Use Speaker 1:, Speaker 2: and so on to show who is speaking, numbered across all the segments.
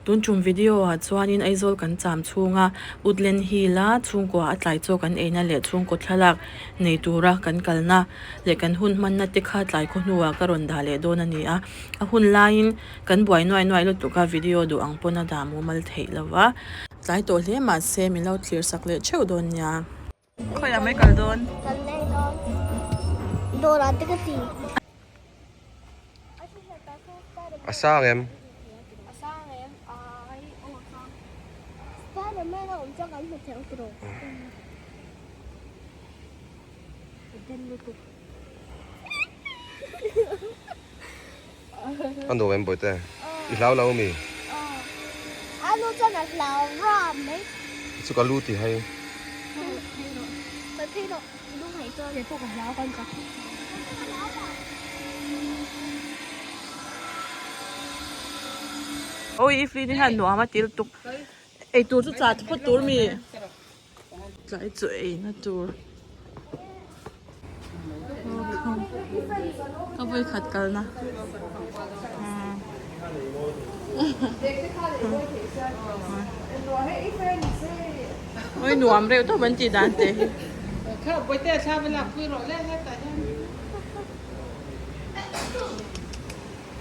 Speaker 1: Tun tum video ah chuanin Aizawl kan cham chhunga Woodland Hill a chhungkua a tlai chaw kan eina leh chhungkaw thlalak nei tura kan kalna leh kan hun hmanna te kha tlai khaw hnuah ka rawn dah leh dawn a ni a. A hun laiin kan buai nuai nuai lutuk a video duh ang pawn a dah mumal theih lo va. Tlai tawh hle mahse min lo thlir sak leh theuh dawn nia. Khawiah mai kal dawn?
Speaker 2: Kan leng dawn. Dawrah te ka ti.
Speaker 3: A sang em?
Speaker 2: A sang em? Ai aw a sang. Spiderman a awm chuan kan hmu thei ang tiraw? A den lutuk.
Speaker 3: A nuam em Bawihte? I hlau lo mi?
Speaker 2: A nu chuan a hlau ram mai.
Speaker 3: Chu ka lu ti hai.
Speaker 2: Ka phei rawh, lu hai chuan. Kei pawh ka hlau kan chak.
Speaker 1: Awi i fli ni hian nuam a til tuk. Eitur chu chat phawt tur mi. Tlai chu eina tur ka vawi khat kalna oi nuam reuh tawp an tih dan te hi.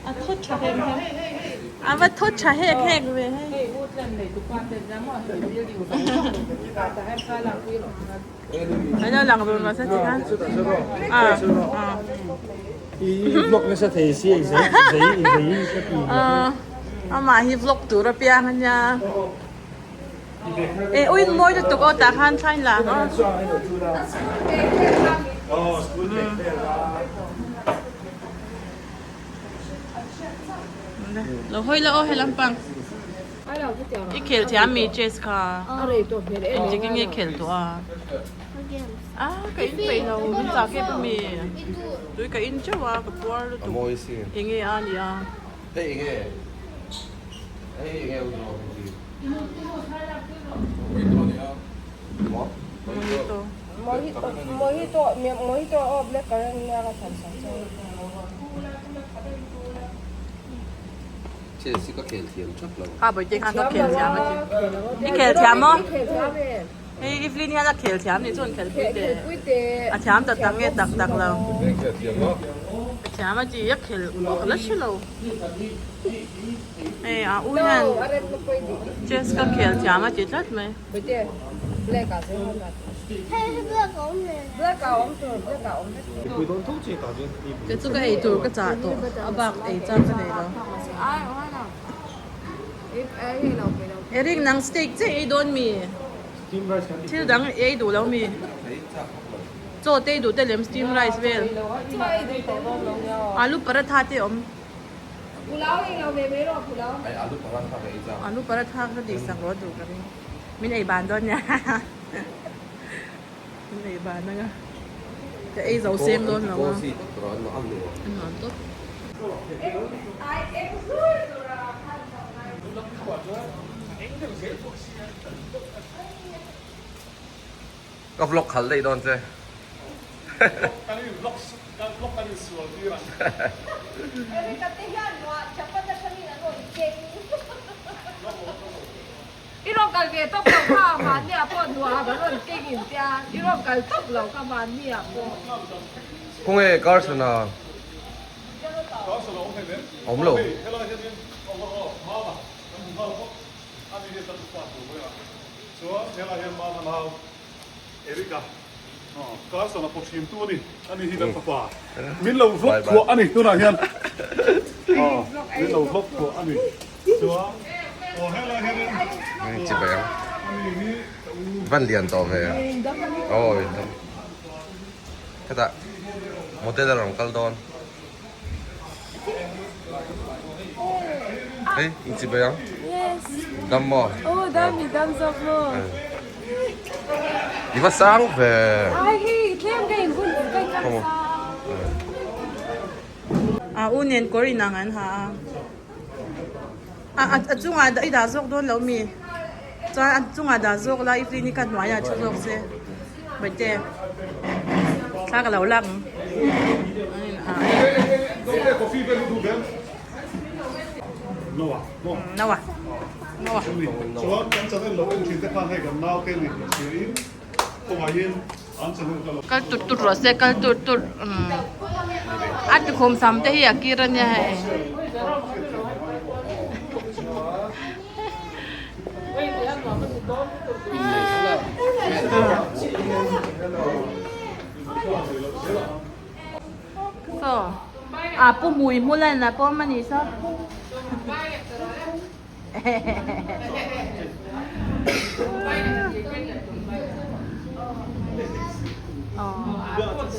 Speaker 1: A thawt tha hek hek. A va thawt tha hek hek ve hei. Ai lo lang run masa ti khan. A a.
Speaker 4: I vlog nasa thei si ei zei zei zei ka ti.
Speaker 1: A amah hi vlog tur apiang ania. E uin mawi lutuk aw tah khan thlain lang aw. Lo hawi la aw he lampang. I khel thiam mi chess kha. Engtik in nge khel tawh a? A ka in peih lo min chah kep a mi. Tui ka in teuh a ka puar lutuk. Enge a nia.
Speaker 3: Hei enge? Hei enge u zawk hi?
Speaker 1: Mojito.
Speaker 5: Mojito mojito mojito aw black currant nia ka thlan sak che.
Speaker 3: Chelsea ka khel thiam thap lo.
Speaker 1: Kha bawihte khan ka khel thiam a ti. I khel thiam maw? Hei Evelyn hian a khel thiam nih chuan khel pui teh. A thiam tak tak nge tak tak lo. A thiam a ti a khel ka la hre lo. Hei a u hian chess ka khel thiam a ti tlat mai. Kei chu ka ei tur ka chah tawh a bak ei chak ka nei lo. Eric nang steak chiah ei dawn mi? Thil dang ei duh lo mi? Chaw te ei duh te lem steam rice vel. Alu paratha te awm. Alu paratha ka tih sak rawh duh ka ring. Min ei ban dawn nia. Min ei ban anga. Ka ei zo sem dawn lo a. A nuam tawp.
Speaker 3: Ka vlog khalh daih dawn che.
Speaker 6: Kan in vlog kan vlog kan in sual tir ang.
Speaker 5: Erica te hian ruah Japan atangin an rawn keng. I rawn kal ve tawp lo kha mahnia pawh nuam an rawn keng in tia i rawn kal tawp lo kha mahnia pawh.
Speaker 3: Khawnge Carson a?
Speaker 6: Carson a awm hei lem.
Speaker 3: Awm lo.
Speaker 6: Hei helai hianin mama kan hmu nghal bawk. Ani hi kan upa tur mai a. Chuan helai hian mama nau Eric-a Carson a pawh thin tu a ni. Ani hi kan fapa. Min lo vlog thuah a ni tunah hian. Min lo vlog thuah a ni. Chuan aw helai hianin
Speaker 3: Chibai ang.
Speaker 6: Ani hi ka u.
Speaker 3: Van lian tawh ve. Awi. Hetah model a rawn kal dawn. Hei, in chibai ang?
Speaker 5: Yes.
Speaker 3: Dam maw?
Speaker 5: Oh, dam i dam zawk maw?
Speaker 3: I va sang ve.
Speaker 5: Ai hei, tlem ka in bun ka in kam sang.
Speaker 1: A u nen kawr inang an ha a. A a chungah i dah zawk dawn lo mi? Chuan a chungah dah zawk la i clinic a hnuaiah thu zawk se. Bawihte thla ka lo lak ang.
Speaker 6: Noah maw?
Speaker 1: Noah. Noah.
Speaker 6: Chumi chuan kan channel lo en thin te khan hei kan naute ni tih hria in khawngaihin an channel ka lo.
Speaker 1: Kal tur tur rawh se kal tur tur umm a tukhum sam te hi a kir a nia hei. Saw a pu mui hmul a in a pawm a nih saw.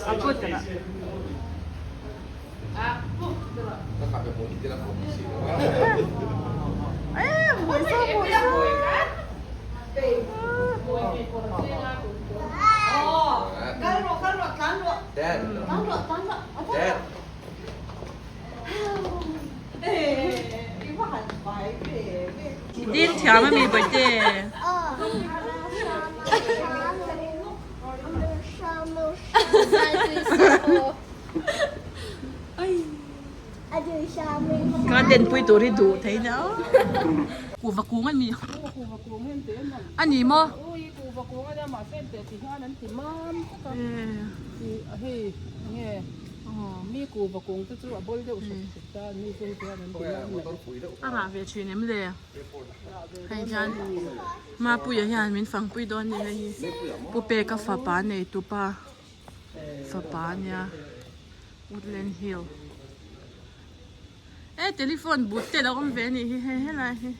Speaker 1: A pu tawh. Dil thiam a mi bawihte. Ka denpui tur hi duh thei nia aw. Kuhva kung a ni. A ni maw? A rah ve thin em le? Hei hian Mapuia hian min fangpui dawn ni hei hi. Pu Peka fapa nei tupa. Fapa ania Woodland Hill e telephone but te lo awm ve anih hi hei helai hi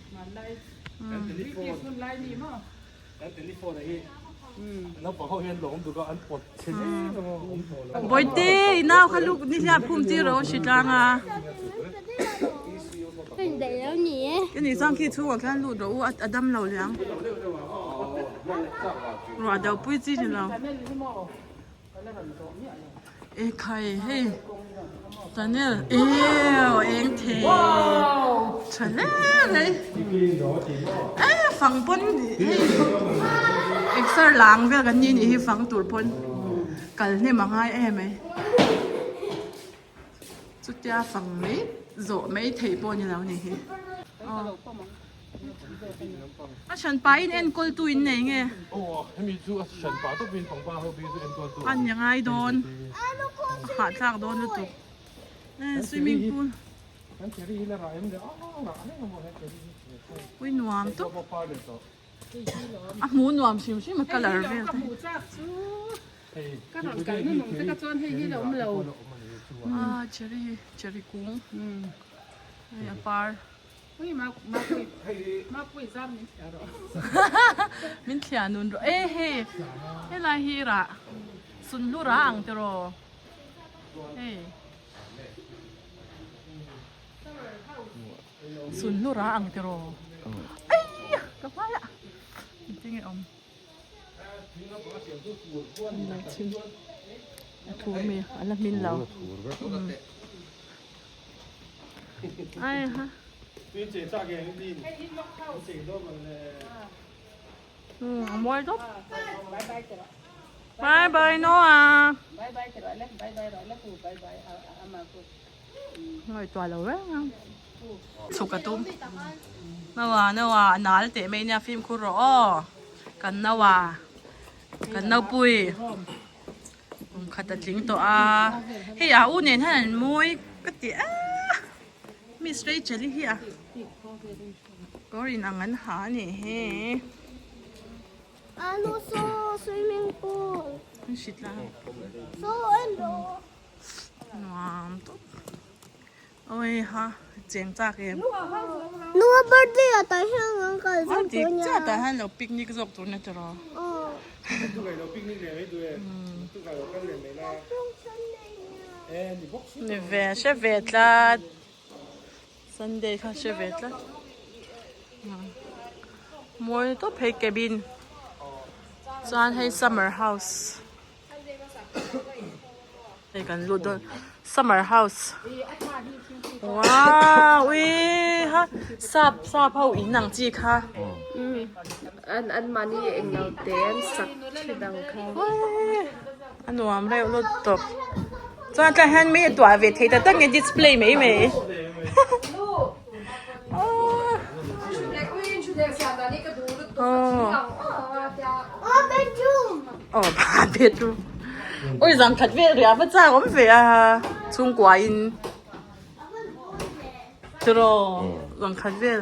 Speaker 1: Bawihte i nau kha luk ni hian phum tir rawh hri tlang a ka nih chuan khi chhungah khian lut rawh u a dam lo leh ang. Ruah do pui chi ni lo. E khai hei tunnel eww eng thei tha hle mai e fang pawn hei exer lang vel kan ni nih hi fang tur pawn kal hnem a ngai em mai chutia fang mai zawh mai theih pawh ni lo ni hi. A hran pa in enkawl tu in nei nge? A ni ngai dawn a hahthlak dawn lutuk swimming pool ui nuam tawp a hmuh nuam hrim hrim a colour vel te ah cherry cherry kung hei a par. Min thliah nun rawh e hei helai hi rah sunhlu rah ang tiraw hei sunhlu rah ang tiraw eia ka hmai ah engtin nge awm a thur mi a la hmin lo. Ai ha. Hmm, a mawi tawp. Bye bye Noah. Ngaihtuah lo reng ang. Chhuk a tum. Noah, Noah, a nal teh mai nia fimkhur rawh aw. Kan Noah. Kan Nopui. Kum khat a tling tawh a, hei a u nen hian an mawi ka ti a, Miss Rachel i hi a kawr in ang an ha a nih hi.
Speaker 2: Anu saw swimming pool.
Speaker 1: An hrit la.
Speaker 2: Saw en rawh.
Speaker 1: Nuam tawp. Awi ha cheng chak em.
Speaker 2: Nua birthday ah tah hian an kal zawk tur nia.
Speaker 1: Dik chiah tah hian lo picnic zawk tur nia tiraw. Ni ve hre ve tlat Sunday kha hre ve tlat. Mawi tawp hei cabin chuan hei summer house. Hei kan lut dawn summer house wow ui ha sap sap ho in ang chi kha
Speaker 5: an an mahni eng lo te an sak thin ang kha
Speaker 1: a nuam reuh lut tawp chuan tlai hian mi a tuah ve thei ta tak nge display mai mai. Aw bedroom oi zan khat vel riah va chak awm ve a chhungkua in tiraw zan khat vel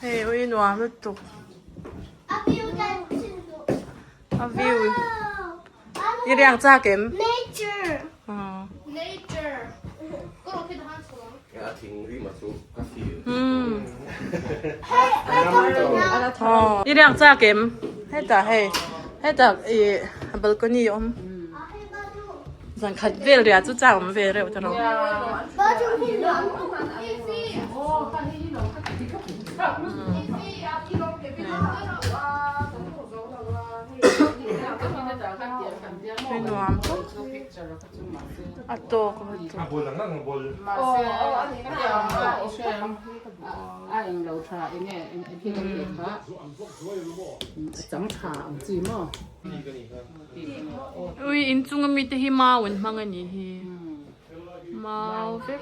Speaker 1: hei ui nuam lutuk a view i riak chak em i riak chak em hetah hei hetah ih balcony a awm zan khat vel riah chu chak awm ve reuh ta lo. Hei nuam tawp a tawk a Ui inchung ami te hi mau an hmang anih hi mau vek.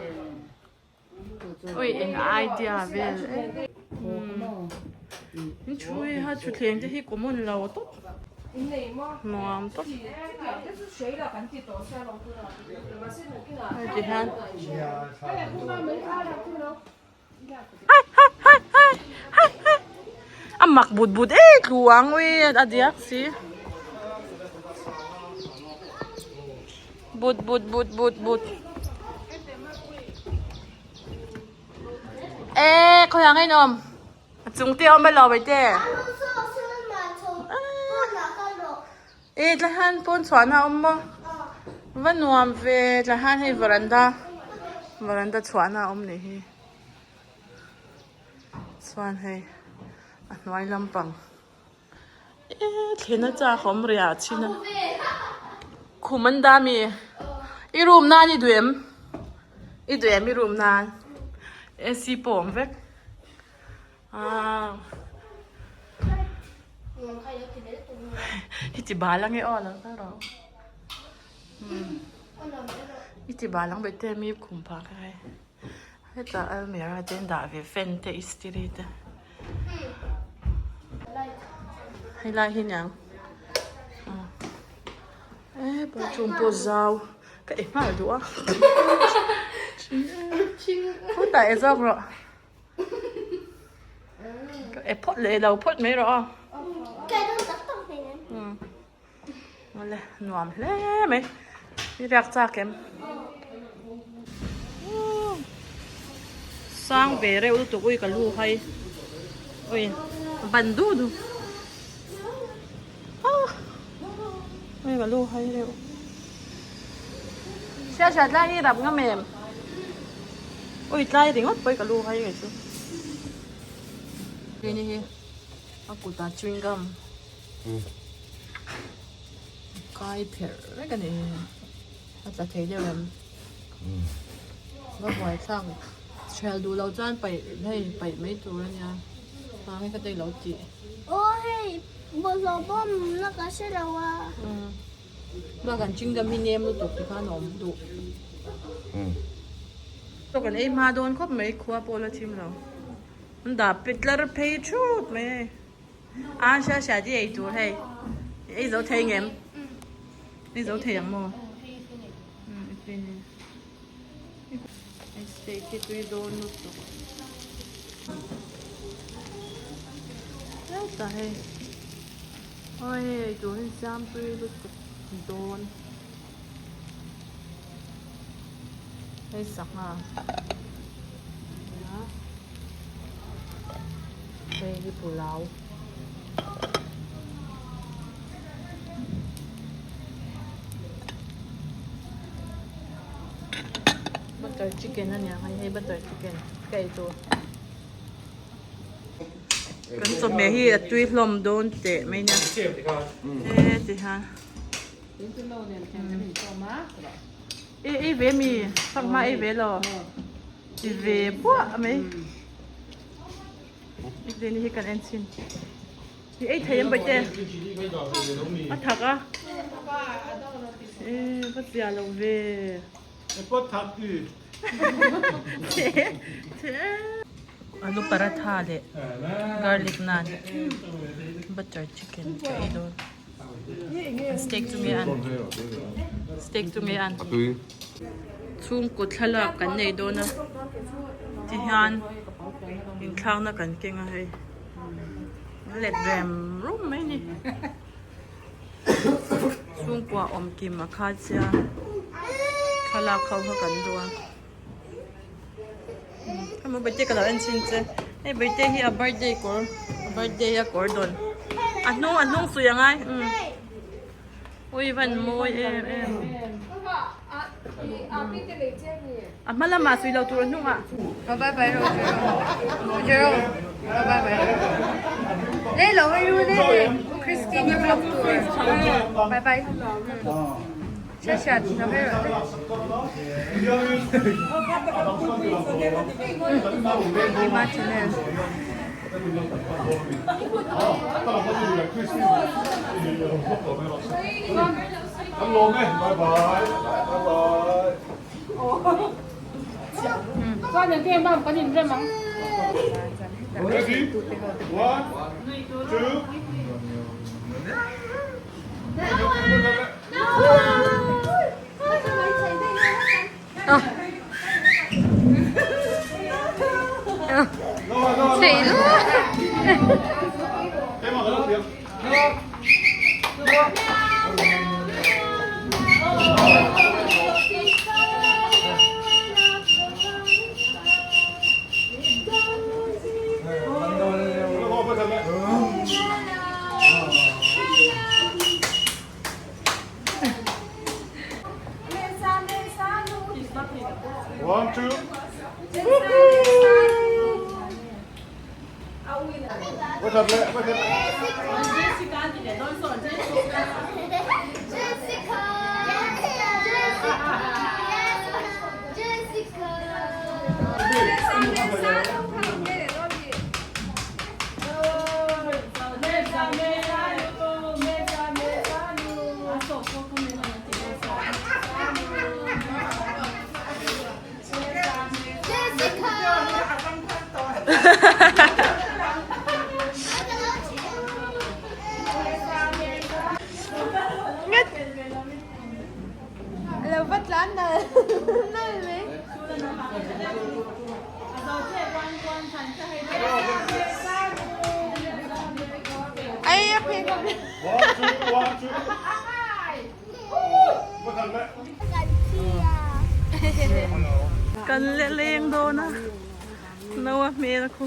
Speaker 1: Ui eng idea vel e in thu hi ha thutthleng te hi common lo tawp nuam tawp hei ti hian a mak but but e tlu ang ui a diak si But but but but but. Ê, khawi ang in awm? A chung te awm elo mai te. Ê, tla han pawn chhuahna awm maw? Va nuam ve, tla han hei veranda, veranda chhuahna awm nih hi. Chuan hei a hnuai lampang. E thlena chak awm riah chin a khum an dah mi i room nan i duh em i duh em i room nan AC pawh awm vek ah i ti bal ange aw lo kal rawh i ti bal ang bete mi khum phah kha hei hetah almirah te an dah ve fan te istiri te. Helai hi niang e bathroom pawh zau ka e nghal duh a khutah e zawk rawh ka e phawt leh lo phawt mai rawh aw awle nuam hle mai i riak chak em sang ve reuh lutuk ui ka lu hai ui ban du du ui ka lu hai reuh hriat hriat lai hi rap ngam em ui tlai ringawt pawh hi ka lu hai ngei chu hi a kutah chewing gum. Kai pherh vek a ni a tla thei deuh em va buai thlak thial duh loh chuan paih hei paih mai tur a nia vang hi ka te lo tih
Speaker 2: aw hei bawlhhlawh bawm na ka hre lo a
Speaker 1: bak an chewing gum hi nem lutuk ti khan a awm duh kan ei hma dawn khawp mai khua pawh la thim lo an dah pe tlar phei thut mai hei. A hria hria ti ei tur hei ei zo thei ngem ei zo thei ang maw steak hi tui dawn lutuk hetah hei oi ei tur hi siam tui lutuk dawn hei sangha hei hi pulao butter chicken a nia hei butter chicken ka ei tur kan chawhmeh hi a tui hlawm dawn teh mai nia he ti hian. Ei ei ve mi fanghma ei ve lo ti ve buah mai Ni hi kan en chhin i ei thei em bawihte a thak a e va zia lo ve Alu paratha leh garlic naan butter chicken ka ei dawn. Steak chu nge an steak chu nge an chhungkaw thlalak kan nei dawn a tihian inthlakna kan keng a hei let rem rum mai a ni chhungkua awm kim a kha sia thlalak ho kha kan duh a. Hemi birthday ka lo en chhin che hei birthday hi a birthday kawr a birthday a kawr dawn a hnung a hnung suih angai umm ui van mawi em em a hma lamah suih loh tur a hnungah.
Speaker 5: Bye bye Jerome bye bye le lo hei ru le Christine vlog tur bye bye.
Speaker 6: One, two.
Speaker 2: Jessica! Jessica!
Speaker 1: Kan le leng dawn a naua hmel khu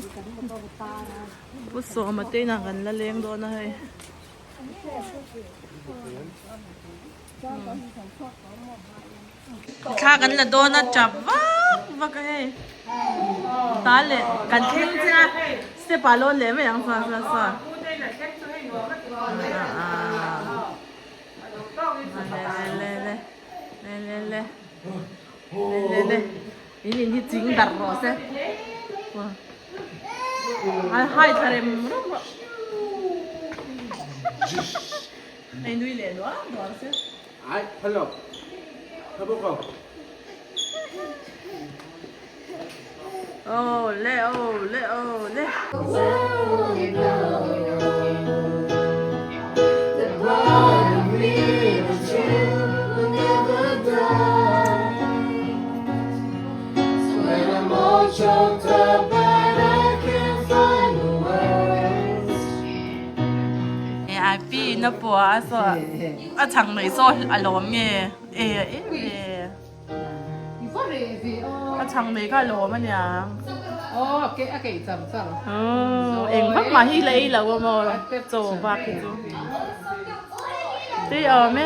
Speaker 1: pu sawma te inah kan la leng dawn a hei. Thla kan la dawn a tap vak vak a hei ta leh kan thleng chiah a step ah lawn leh mai ang sa sa sa le le le le le le le le in in hi ching darh rawh se a hai thla rem rum rawh hei nui leh luam luam se.
Speaker 4: Ai hello hello ko.
Speaker 1: Oh le oh le oh le. Ai pi na pua a saw a chhang mai saw a lawm nge e em e a chhang mai kha a lawm a niang eng vak mah hi la ei lo a maw chaw bak hi chu tui awm e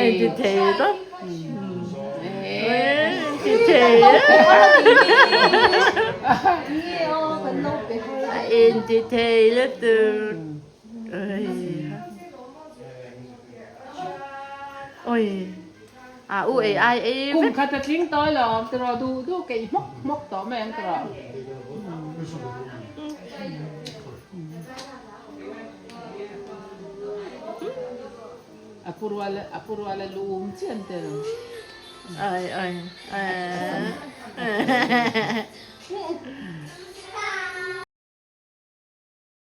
Speaker 1: Ei ti thei tawp Ei ti thei En ti thei lutuk Oi A u ei ai ei vek.
Speaker 7: Kum khat a tling tawi lo tiraw duh duh keih hmawk hmawk tawh mai ang tiraw. A pu rual a pu rual a lu um chian te lo.
Speaker 1: Ai ai.